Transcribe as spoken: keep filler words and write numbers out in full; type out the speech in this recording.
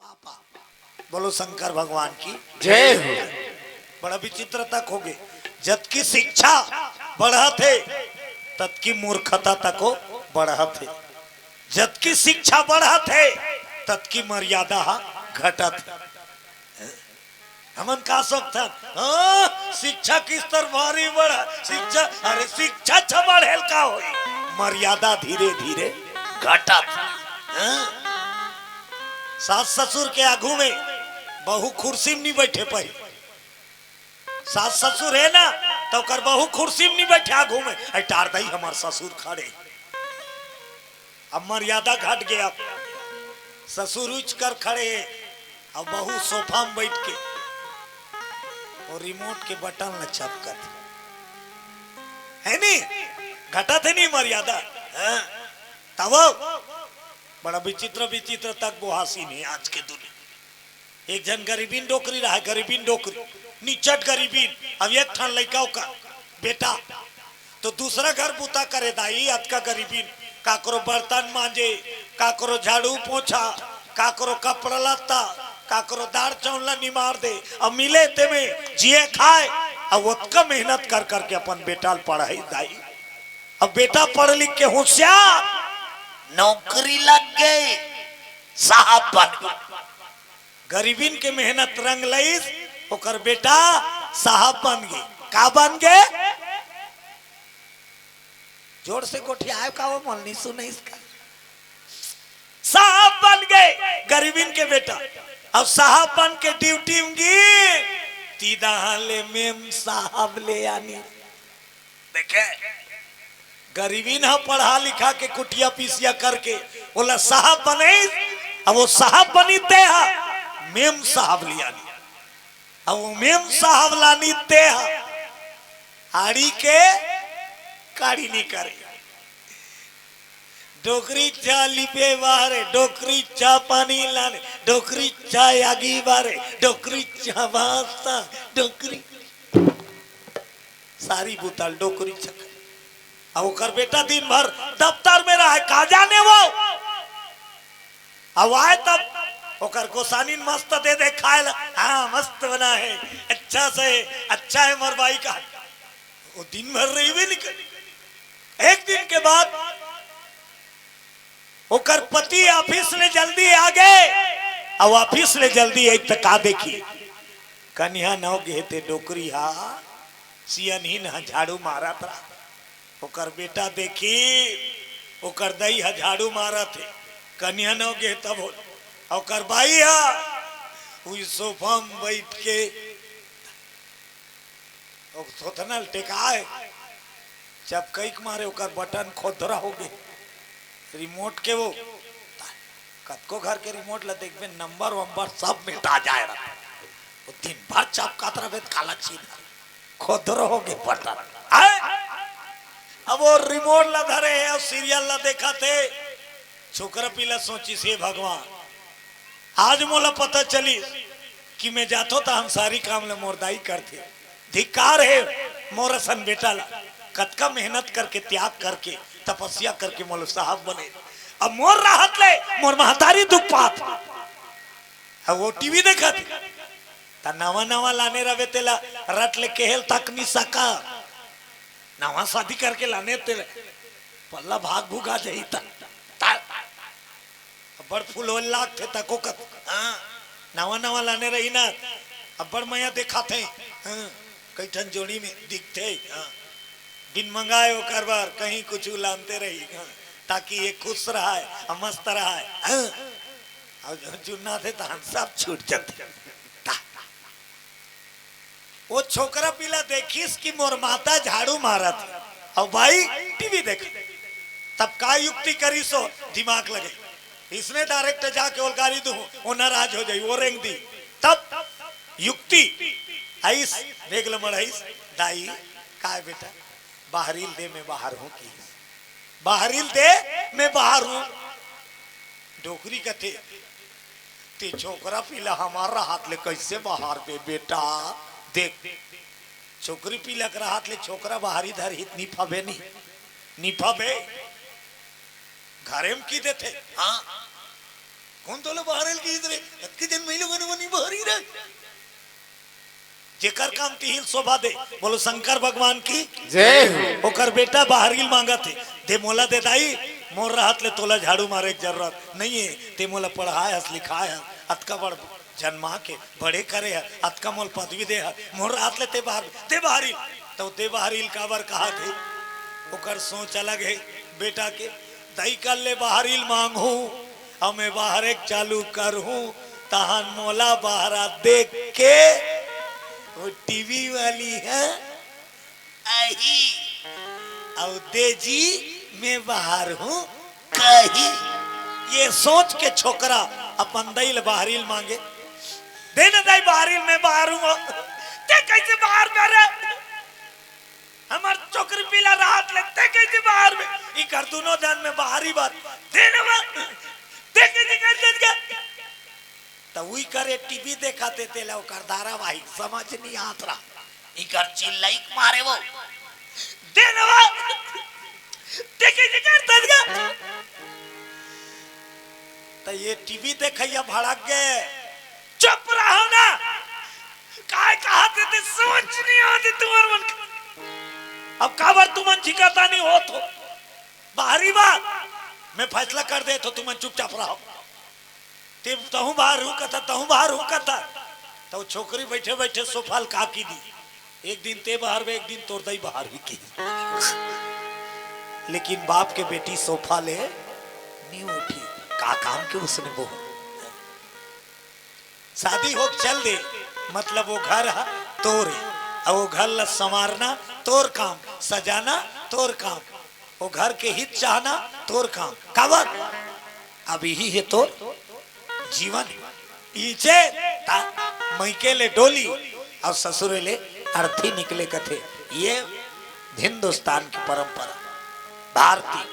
Papa. बोलो शंकर भगवान की जय हो। बड़ा विचित्र तक होगे। जतकी शिक्षा बढ़त हे, ततकी मूर्खता तको बढ़त हे। जतकी शिक्षा बढ़त हे, ततकी मर्यादा हा घटत हे। हमन का सोचथन? हाँ, शिक्षा के स्तर भारी बढ़ा, शिक्षा, अरे शिक्षा छमाड़ेल का होई, मर्यादा धीरे धीरे घटत। हाँ? सास ससुर के आगू में बहू कुर्सी में नहीं बैठे पाई। सास ससुर हे ना, तो ओकर बहू कुर्सी में नहीं बैठे आगू में, अरे टार दई हमार ससुर खड़े। अब मर्यादा घट गया। ससुर उठ कर खड़े हे, अब बहू सोफा में बैठ के और रिमोट के बटन ल चपकत हे नी, घटत हे नी मर्यादा। हाँ? तब बड़ा विचित्र विचित्र तक बोहासी नहीं आज के दुनिया। एक झन गरीबीन डोकरी रहा, गरीबीन डोकरी, निचट गरीबीन। अब एक ठन लइका ओकर बेटा, तो दूसरा घर बूता करे दाई, अतका गरीबीन, काकरो बर्तन मांजे, काकरो झाड़ू पोछा, काकरो कपड़ा लत्ता, काकरो दार चौला निमार दे। अब मिले ते में जिए खाए, अब ओतका मेहनत कर करके अपन बेटा ल पढ़ाई दाई। अब बेटा पढ़ लिख के होशियार, नौकरी लग गए, साहब बन गए। गरीबिन के मेहनत रंग लइस, ओकर बेटा साहब बन गे। का बन गे? जोर से गोठियाए का वो मन नहीं सुने इसका। साहब बन गे गरीबिन के बेटा। अब साहब बन के ड्यूटी में गे, तीदा हाले मेम साहब ले आनी। देखे, गरीबिन ह पढ़ा लिखा के कुटिया पीसिया करके ओला साहब बने। अब वो साहब बनी ते ह मेम साहब लियानी। अब वो मेम साहब लानी ते ह आड़ी के काड़ी नहीं करे। डोकरी चा लिपे बारे, डोकरी चा पानी लाने, डोकरी चा आगी बारे, डोकरी चा बास्ता, डोकरी सारी बुतल डोकरी चक। अब ओकर बेटा दिन भर दफ्तर में रहे, का जाने वो। अब आए तब ओकर गोसानिन मस्त दे दे खाए ला। हाँ, मस्त बना है, अच्छा से, अच्छा है मोर बाई का। वो दिन भर रहिबे नहीं कर। एक दिन के बाद ओकर पति ऑफिस ले जल्दी आ गे। अब ऑफिस ले जल्दी आई त का देखी, कनिहा नव गे ते डोकरी हा सियनहिन हा झाड़ू मारत रहा। ओकर बेटा देखी, ओकर दई हा झाड़ू मारत हे, कनिहा नव गे तब हो। ओकर बाई हा उही सोफा में बैठ के ओ थोथना ल टेकाए, चपकई के मारे ओकर बटन खोदरा हो गे। रिमोट के वो, कतको घर के रिमोट ल देखबे, नंबर वंबर सब मेटा जाए रहा। वो दिन भर चपकात रहबे त काला चीज खोदरा हो गे बटन। आय? अब वो रिमोट ल धरे हे अउ सीरियल ल देखत हे। छोकरा पीला सोचिस, हे भगवान, आज मोला पता चलिस कि मैं जाथों त हम सारी काम ल मोर दाई करथे। धिक्कार हे मोर असन बेटा ला, कतका मेहनत करके, त्याग करके, तपस्या करके मोला साहब बने। अब मोर राहत ले मोर महतारी दुख पात। अब वो टीवी देखत, त नवा नवा लाने रवे तेला रट ले केहेल तक नी सका। नवा शादी करके लाने तेला पल्ला भाग भुगा जाही त, त अब्बड़ फुलोल लागथे तको कत। हाँ, नवा नवा लाने रही ना, अब्बड़ मया देखाथे। हाँ, कई ठन जोड़ी में दिखथे। हाँ, बिन मंगाए ओकर बर कहीं कुछु लानते रही। हाँ, ताकि ये खुश रहाय, मस्त रहाय। हाँ, अउ जुन्ना थे तहन सब छूट जाथे। ता। वो छोकरा पीला देखिस कि मोर माता झाड़ू मारत हे अउ बाई टीवी देख। तब का युक्ति करिस, वो दिमाग लगे, इसने डायरेक्ट जाके ओल गारी दूँ, वो नाराज हो जाई, वो रेंग दी। तब युक्ति आइस, बेग ल मढ़ाइस, दाई, काय बेटा, बाहरी ल दे, मैं बाहर हूँ किहिस। बाहरी ल दे, मैं बाहर हूँ। डोकरी कथे, ते छोकरा पीला हमार राहत ले कैसे बाहर बे बेटा? देख, छोकरी पीला के राहत ले छोकरा बाहरी धरही त निफाबे नहीं, निफाबे। घरे में की देथे? हाँ, कौन तोला बहारेल कहिस रे? अतके दिन में ही लोगन बनी बहरी रे। जेकर काम तिही ल शोभा दे, बोलो शंकर भगवान की। जय हो। ओकर बेटा बहारील मांगत हे, दे मोला दे दाई, मोर रहत ले तोला झाड़ू मारे के जरूरत नहीं है, ते मोला पढ़ाए हस, लिखाए हस, अतका बड़ जन्मा के बड़े करे हस, अतका मोल पदवी दे हस, मोर रहत ले ते बहार, दे बहारील। तो दे बहारील काबर कहा थे, ओकर सोच अलग है बेटा के। दाई कर ले बहारील मांगू, अउ मैं बहारे के चालू करहूं, तहन मोला बहारा देख के वो टीवी वाली है आही, अउ दे जी मैं बहारहूं कही। ये सोच के छोकरा अपन दाई ल बहारील मांगे, दे न दाई बहारील मैं बहारहूं। ते कैसे बहार करे? हमर चोकरी पीला रहत ले ते कइसे बहारबे? इकर दूनों झन में बहारी बात। दे न बा, ते कइसे कर देत गा? त उही करे टीवी देखत हे, तेला ओकर धारावाहिक समझ नहीं आत रहा। इकर चिल्लई के मारे वो। दे न बा, ते कइसे कर देत गा? त ये टीवी देखइया भड़क गे। चुप रहो ना। काय कहा थे, ते समझ नहीं आती तुम्हार मन के। अब काबर तुमन झिकाता नहीं हो तो बहारी बात। मैं फैसला कर देत हों, तुमन चुपचाप रहो। ते तहूं बहारहूं कथा, तहूं बहारहूं कथा। त वो छोकरी बैठे बैठे सोफा ल का की दी, एक दिन ते बहारबे, एक दिन तोर दाई बहारही की। लेकिन बाप के बेटी सोफा ले नहीं उठी, का काम के उसने वो शादी हो चल दे, मतलब वो घर ह तोर हे, अउ वो घर ला संवारना तोर काम, सजाना तोर काम, वो घर के हित चाहना तोर काम। काबर? अब यही है तोर जीवन। इचे ता मइके ले डोली अउ ससुरे ले अर्थी निकले कथे। ये हिंदुस्तान की परंपरा, भारतीय।